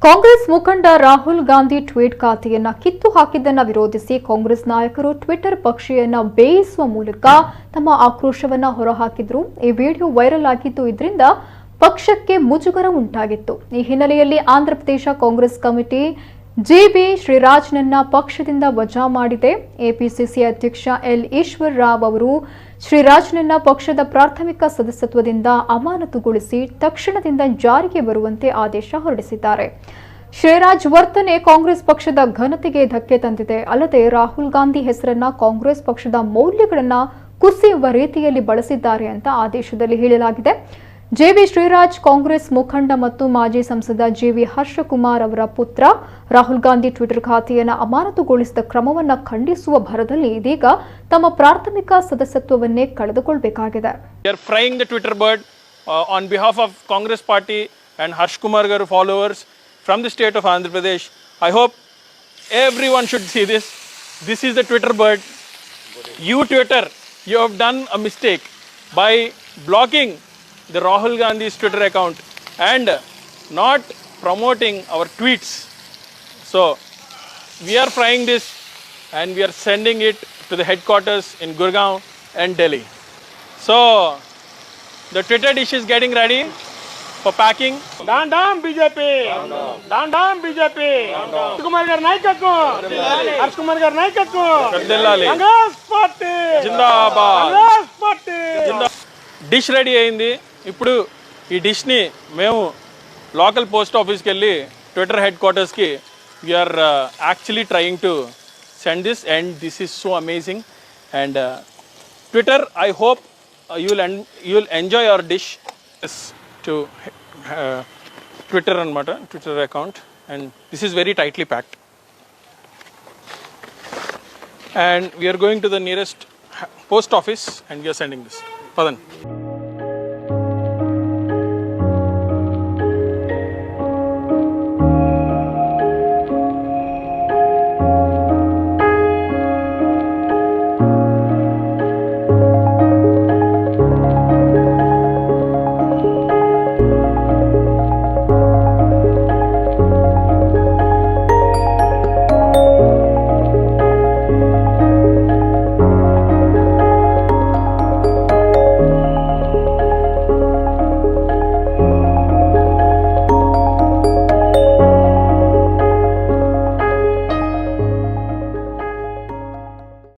Congress ಮುಖಂಡ Rahul Gandhi tweet ಖಾತೆಯನ್ನ ಕಿತ್ತು ಹಾಕಿದ್ದನ್ನು ವಿರೋಧಿಸಿ ಕಾಂಗ್ರೆಸ್ ನಾಯಕರು ಟ್ವಿಟರ್ ಪಕ್ಷಿಯನ್ನ ಬೇಯಿಸುವ ಮೂಲಕ ತಮ್ಮ ಆಕ್ರೋಶವನ್ನ ಹೊರಹಾಕಿದ್ರು. ಈ ವಿಡಿಯೋ ವೈರಲ್ ಆಗಿದ್ದು ಇದರಿಂದ ಪಕ್ಷಕ್ಕೆ ಮುಜುಗರ ಉಂಟಾಗಿತ್ತು. ಈ ಹಿನ್ನೆಲೆಯಲ್ಲಿ ಆಂಧ್ರಪ್ರದೇಶ ಕಾಂಗ್ರೆಸ್ ಕಮಿಟಿ ಜಿಬಿ ಶ್ರೀರಾಜ್ನನ್ನ ಪಕ್ಷದಿಂದ ವಜಾ ಮಾಡಿದೆ. ಎಪಿಸಿಸಿ ಅಧ್ಯಕ್ಷ ಎಲ್ ಈಶ್ವರ್ ರಾವ್ ಅವರು ಶ್ರೀರಾಜ್ನನ್ನ ಪಕ್ಷದ ಪ್ರಾಥಮಿಕ ಸದಸ್ಯತ್ವದಿಂದ ಅಮಾನತುಗೊಳಿಸಿ ತಕ್ಷಣದಿಂದ ಜಾರಿಗೆ ಬರುವಂತೆ ಆದೇಶ ಹೊರಡಿಸಿದ್ದಾರೆ. ಶ್ರೀರಾಜ್ ವರ್ತನೆ ಕಾಂಗ್ರೆಸ್ ಪಕ್ಷದ ಘನತೆಗೆ ಧಕ್ಕೆ ತಂದಿದೆ. ಅಲ್ಲದೆ ರಾಹುಲ್ ಗಾಂಧಿ ಹೆಸರನ್ನ ಕಾಂಗ್ರೆಸ್ ಪಕ್ಷದ ಮೌಲ್ಯಗಳನ್ನ ಕುಸಿಯುವ ರೀತಿಯಲ್ಲಿ ಬಳಸಿದ್ದಾರೆ ಅಂತ ಆದೇಶದಲ್ಲಿ ಹೇಳಲಾಗಿದೆ. ಜೆವಿ ಶ್ರೀರಾಜ್ ಕಾಂಗ್ರೆಸ್ ಮುಖಂಡ ಮತ್ತು ಮಾಜಿ ಸಂಸದ ಜೆವಿ ಹರ್ಷಕುಮಾರ್ ಅವರ ಪುತ್ರ. ರಾಹುಲ್ ಗಾಂಧಿ ಟ್ವಿಟರ್ ಖಾತೆಯನ್ನು ಅಮಾನತುಗೊಳಿಸಿದ ಕ್ರಮವನ್ನು ಖಂಡಿಸುವ ಭರದಲ್ಲಿ ಇದೀಗ ತಮ್ಮ ಪ್ರಾಥಮಿಕ ಸದಸ್ಯತ್ವವನ್ನೇ ಕಳೆದುಕೊಳ್ಳಬೇಕಾಗಿದೆ. We are frying the Twitter bird on behalf of Congress party and Harsh Kumar garu followers from the state of Andhra Pradesh. I hope everyone should see this. This is the Twitter bird. You Twitter, you have done a mistake by blocking the Rahul Gandhi's Twitter account and not promoting our tweets. So we are frying this and we are sending it to the headquarters in Gurgaon and Delhi. So the Twitter dish is getting ready for packing. Down down BJP, down down BJP. Harsh Kumar గారి నాయకత్వం, హర్ష్ కుమార్ గారి నాయకత్వం. వర్ధిల్లాలి. Congress party జిందాబాద్. Congress party. Dish ready అయింది. ఇప్పుడు ఈ డిష్ని మేము local post ఆఫీస్కి వెళ్ళి ట్విట్టర్ హెడ్ క్వార్టర్స్కి we are actually trying to send this, and this is so amazing. And Twitter, I hope you will enjoy our dish to Twitter అనమాట, Twitter account. And this is very tightly packed, and we are going to the nearest post office and we are sending this. పదండి.